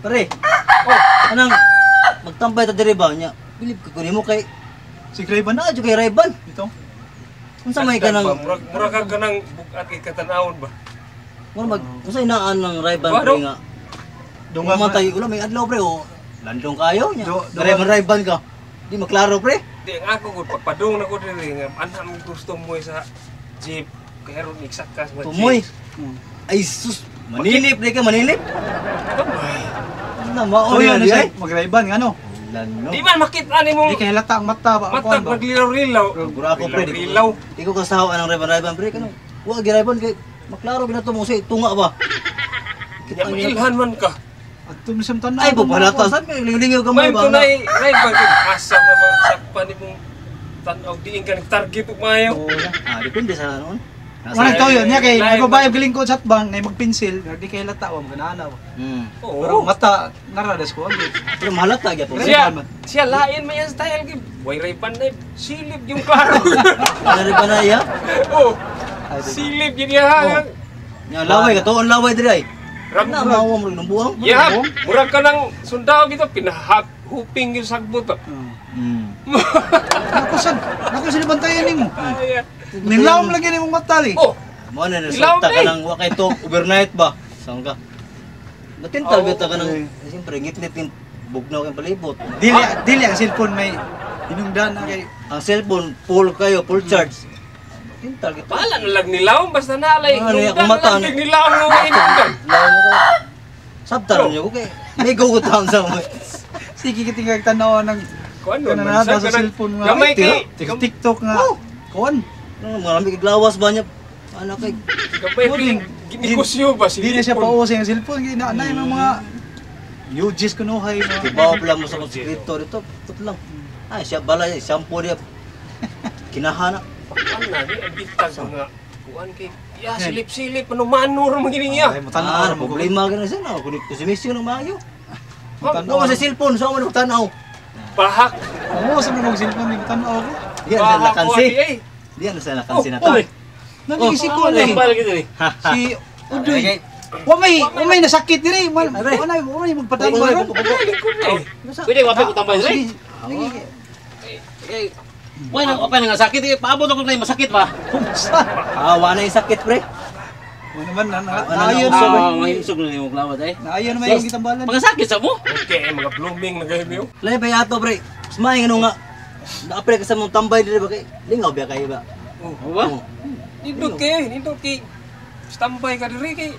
Pare. Oh, anang magtambay ta diri ba nya? Bilib ka kuno mo kay Si Grayban na jud kay Rayban. Ito. Unsa may kanang Murag murag ka kanang bukat kay katanawon ba. mura mag unsa inaan ng Rayban Ba, pre no? nga. Dunga Dunga man tayo ulo may adlaw pre oh. Landong kayo nya. Dunga- Rayban Rayban ka. Di maklaro pre. Di ang ako gud pagpadung na ko diri nga anha mo gusto mo sa jeep kay aron iksakas mo. Tumoy. Ay sus, manilip pre ka manilip. Na mao Oh, na yan di siya ay. magrayban nga no. Lano. Di man makita nimo Di kay halata ang mata ba ang matag kuan ba. maglilaw-lilaw. Gura ako pre. Lilaw. Di ko kasawa ang Rayban Rayban pre kanang wa gi Rayban kay maklaro ginato mo sa tunga ba. Nya mailhan man ka. Adto mi sa tan-aw. Ay, bubalata sa may lingaw gamay May ba? tunay Ray-Ban kay asa na ba sakpan nimong tan-aw diin ka nag-target og maayo. Ah, depende sa noon. Wala to yun niya kay Live. nagbabayag lingkod sa atbang na magpensil, di kay halata wa maganaw. Pero Oo. mata naradas ko ang Pero mahalata gyapon. Siya, Ray-Ban man. siya lain may ang style kay way Ray-Ban na silip yung klaro. Ano ba na iya? Oh. Silip yun niya. Oh. Nya laway ka tuon laway diri ay. Rag Na mawa mo rin buang. Yeah, murag ka ng sundao gito pinahap huping yung sagbot ba. Nako sad, nako sila bantayan nimo. Ay, ah. Nilawom lagi nimong mata li. Oh, Mo na Ilaw resulta na ka eh. ng wa kay to overnight ba? Saan ka? Matintal Oo. gyud ka ng siyempre ngitlit yung bugnaw kay palibot. Dili dili ang cellphone may hinungdan na kay Ang cellphone full kayo, full charge. Matintal gyud. Bahala na lang nilawom basta naalay. Ano, Hinungdan akong mata, na lang ano? nilawom nga hinungdan. Lawa mo kayo. Sabta niyo ko kay may gugutan sa mo. Sige ka tingag tanaw ng Kuan kana man, na sa sa cellphone nga. Gamay kay TikTok nga. Kuan. Ano, marami kay glawas ba niya? Ano kay gamay kay ginegosyo ba si Di na siya pauso ang cellphone kay na na yung mga UGs kunuhay mga. Kibaw pala mo sa konstriktor dito, tut lang. Ay, siya bala, shampoo niya. Kinahana. Kuan na di ang bitag nga kuan kay ya silip-silip ano manor man gini niya. Ay, mo tanaw Ah, ra mo. problema ka na siya. No, kunik ko si Messi ng maayo. Tanaw. Wa man sa cellphone, so man tanaw. Bahak. Oo, sa mga cellphone ni tanaw ko. Diyan sa Bahak kuan lakansi. di ay. Diyan sa lakansi na Oh, to. Nangisip ko na eh. Si Udoy. Wa may nasakit diri. Wa na wa may magpadaan ba ron? Lingkod eh. Pwede wapay ko tambay diri. Sige. Eh, wala nang wapay nga sakit eh. Paabot ako na masakit ba? Kumusta? Ah, wa na yung sakit pre. Wa naman na Wala naayon na. sa Ah, mahimsog na imong lawad eh. naayon may yung gitambalan. Pagkasakit sa mo? Okay, mga blooming na kayo niyo. Lahi pa yato pre. Sumay nga nga. Naapre ka sa mong tambay diri ba kay lingaw ba kayo ba? Oh. Ba? Oh. Nindot kay, nindot kay. Standby ka diri kay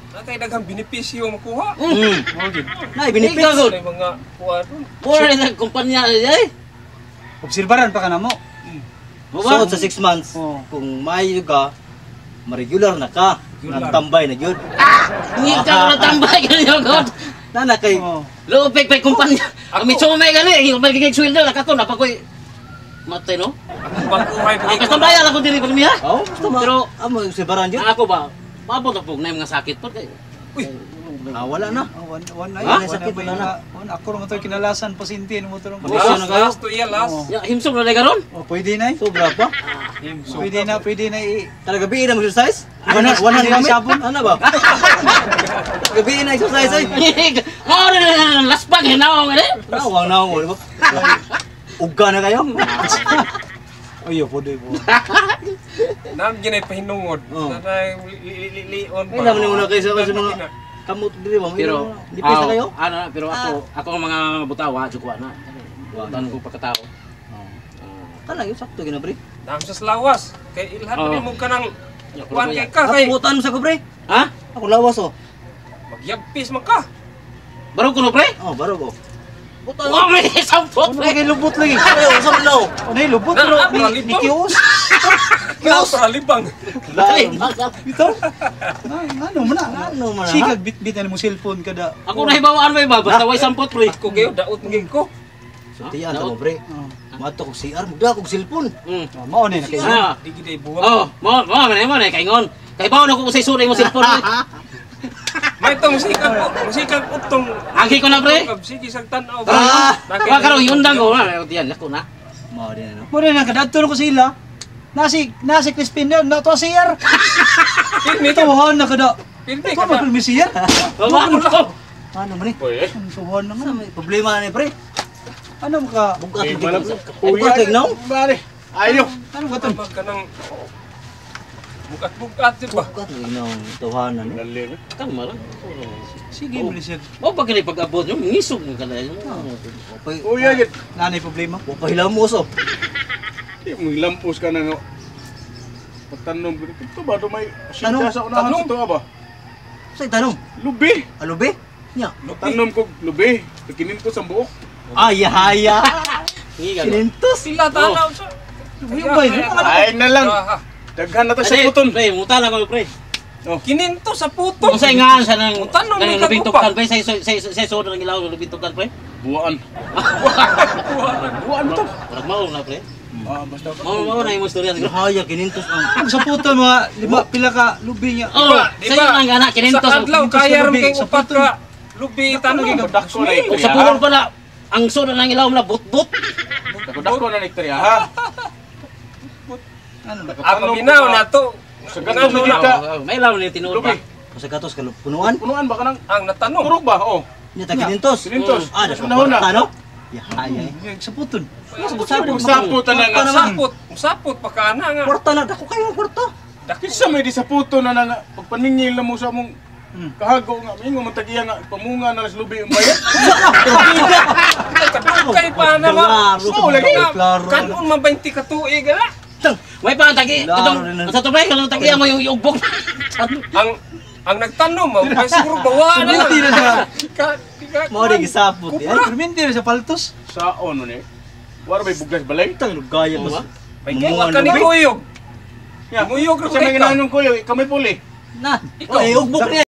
na kay daghang benepisyo makuha. Nay benefits. Ikaw, May mga kuha dun. Wala na kumpanya eh. Obserbaran pa ka na mo. Mo ba? So sa 6 months, Oo. kung maayo ka, ma-regular na ka. Regular. Nagtambay na gyud. Hindi ka na tambay ganyo god. Nana kay Oo. Lupik pa kumpanya. Ako. Ang mitsumay gani, yung magiging sweldo na kato na pakoy matay no. Ang pagkuhay Ang kastambayan ako diri pa niya. Oh, basta ma. Pero amo obserbaran gyud. ang ako ba? Paabot ako na yung mga sakit po kay. Uy. Ah, wala na. Oh, one, one, ay, Ha? one, Sakit, na wala na. One, ako rin ito kinalasan, pasinti, mo ito rin. Wala Last, na kayo. last to iya, last. Oo. Ya himsog na karon. Oh, pwede na eh. Sobra pa. Pwede na i... Talaga gabi na exercise? One hand, one hand Hindi na gamit? sabon. Ano ba? Gabi na exercise ay. Mao na laspag hinaw ngani. Nawang nawang di ba? Uga na kayo. Ay, pwede po. Nam ginay pahinungod. Oo. Nanay lion Ay naman muna kayo sa mga kamot diri ba? Pero di pesa kayo? Ano, pero ako ako ang mga butawa jud na. Butan ko pagkatao. Kana yun sakto gina pre. Nam sa lawas. Kay ilhan Oo. pa nimo kanang Ya, kuan kuya. kay ka kay Ako butan sa ko pre. Ha? Ako lawas oh. magyagpis man ka. Baro kuno pre? Oh, baro ko. Butan. Wa may sampot Ano pre. ba kay lubot lagi? Ay, unsa man law? Ano yung lubot? Na, Pero ah, ni malibang. kios. Kios libang. Ito? Ay, ano man na? Ano man na? Sikag bit-bit na mo cellphone kada. Ako na hibawaan may ba basta way sampot pre. Ako kayo daot magig ko. Sultian ta mo pre. Oh, Mato kog CR, mugda kog cellphone. Oh, mao na kayo. Ah. Di gid ay buwak. Oh, mo mo man mo na kaingon. Kay bawo na ko usay suri mo cellphone. Pre. May tong musikag ko, musikag utong. Angki ko na pre. Sige sang tan-aw. Ah! Wa karon yundang ko na diyan lako na. Mao din ano. Mao na kadadto ko sila. Nasi Crispin na na to CR. Pirmi ka. Tuhan na kada. Pirmi Ito ka. man mi CR. Wa ko. Ano man ni? Oy, eh. Ang tuwan na Ano nga. may problema ni pre? Ano maka Bugat Eh, mo malam. Bugat tignaw. Pare. Ayo. Ano ka to? Tama ka ng bugat-bugat di ba? Bugat tignaw tawanan ni. Lalim. Kalma lang. Sige, Oh. bilis siya. Mo pa kini pag-abot nyo, ngisog mo kana. Wapay Kuya gid. Nanay problema. wapay hilamos oh. Di mo lampos ka na nga. Pagtanom ko ito ba do may Tanong? sinta sa unahan Tanong? sa to ba? Say tanong. Lubi. Alubi? Nya. Tanom ko lubi. Kinintos ang buok. Ay haya. Ngiga. Kinintos. Sila tanaw sa. Yung ba yun? Ay na lang. Daghan na to sa puton. Pre, muta lang ko pre. Kininto sa putong. Kung sa nga sa nang Tanong nang may lubing kagupa. tuktan pre sa sa sa sa nang ilaw lubing tuktan pre. Buwan. Buwan to. Murag mao na pre. Ah, basta ka. Mao mao na imong istorya siguro. Haya kinintos ang Ang sa puto mga lima pila ka lubi niya. Oh, Di sa ba? iyo nang anak kinintos. Sa adlaw Kinintos kaya sa ron lubi, kay sa upat ka lubi tanong. Dako na Ug sa puhon pala ang soda nang ilaw na but-but. Dako dako na istorya ha. Ano ba? Ako ginaw na to. Sa gatos Ano na na ka. May ilaw ni tinuod Lubi. ba. sa gatos ka punuan. Punuan ba ka ng Ang natanong. turok ba? Oh. Nya ta kinintos. Kinintos. Ah, dako Unahon na. kwarta no? Ya haya. Yung Sa puton. Sapot Sapot na nga. Sapot, sapot pa ka na nga. Kwarta na dako kayo ang kwarta. Kinsa may di sa puto na nga pagpaningil na mo sa mong kahago nga mingo man tagiya nga pamunga na sa lubi ang bayad. Kadugay pa na ma. Klaro. Oh, lagi. Klaro. Kanon man 20 ka tuig ala. May pa ang tagi Laro katong rin na. sa to pre kanang tagi mo yung ugbok. Ang nagtanom mo, kay siguro bawa na lang. Perminti na sa Mao di gisapot eh. Perminti na sa paltos. Saon nun eh. Wala may bugas balay. Tang gaya Oo, mas. May kaya ka ni Kuyog. Ya. Muyog ra Sa may ka. ginanong kuyo, kami puli. Na. Ikaw. Ay ugbok niya.